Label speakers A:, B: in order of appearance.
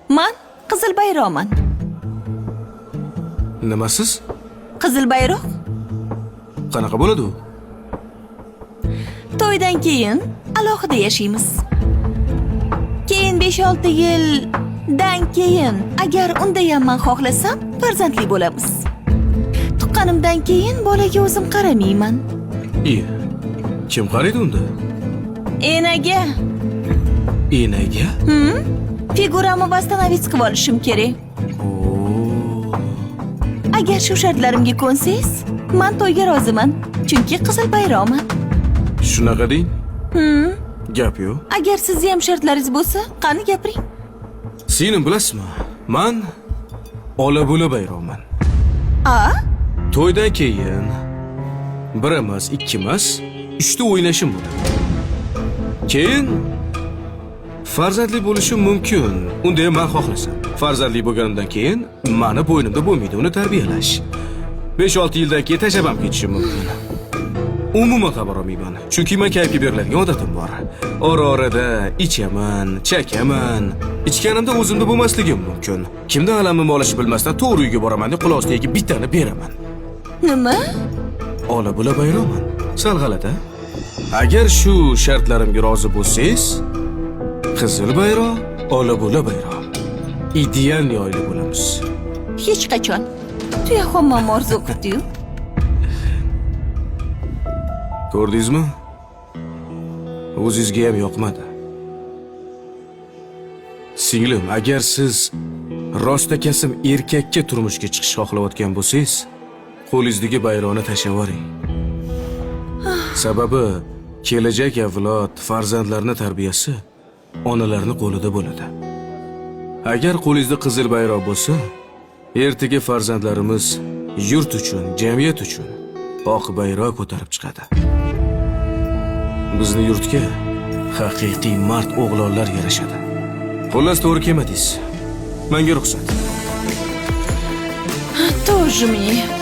A: Man qizil bayroqman.
B: Nimasiz?
A: Qizil bayroq?
B: Qanaqa bo'ladi u?
A: To'ydan keyin alohida yashaymiz. Keyin 5-6 yildan keyin agar undayam man xohlasam, farzandli bo'lamiz. Tuqqanimdan keyin bolaga o'zim qaramayman.
B: Iye. Kim qaraydi unda?
A: Enaga.
B: Enaga?
A: Figuramni восстановить qilib olishim kerak.
B: Oo.
A: Agar shu shartlarimga ko'nsangiz, man to'yga roziman. Chunki qizil bayroqman.
B: Shunaqa deng? Gap yo'q.
A: Agar sizni ham shartlaringiz bo'lsa, qani gapiring.
B: Singlim, bilasizmi? Man ola bo'la bayroqman.
A: A?
B: To'ydan keyin bir emas, ikki emas, uchta o'ynashim bo'ladi. Keyin farzandli bo'lishim mumkin. Unda ham man xohlasam. Farzandli bo'lganimdan keyin mani bo'ynimda bo'lmaydi uni tarbiyalash. 5-6 yildan keyin tashlab ham ketishim mumkin. Umuman xabar olmayman. Chunki man kayfga beriladigan odatim bor. Ora-orada ichaman, chakaman. Ichganimda o'zimda bo'lmasligim mumkin. Kimdan alamim olishni bilmasdan to'g'ri uyga boraman deb quloq ostiga bittani beraman.
A: Nima?
B: Ola bo'la bayroqman. Sal g'alati. Agar shu shartlarimga rozi bo'lsangiz, qizil bayroq, ola bo'la bayroq. Идеальный oila bo'lamiz.
A: Hech qachon. Tuya hammam orzu qildi-yu.
B: Ko'rdingizmi? O'zingizga ham yoqmadi. Singlim, agar siz rostakasim erkakka turmushga chiqish xohlayotgan bo'lsangiz, qo'lingizdagi bayroqni tashlab yuboring. Sababi kelajak avlod, farzandlarni tarbiyasi onalarni qo'lida bo'ladi. Agar qo'lingizda qizil bayroq bo'lsa, ertaga farzandlarimiz yurt uchun, jamiyat uchun oq bayroq ko'tarib chiqadi. Bizni yurtga haqiqiy mard o'g'lonlar yarashadi. Xullas, to'g'ri kelmadingiz. Menga ruxsat.
A: Тоже мне.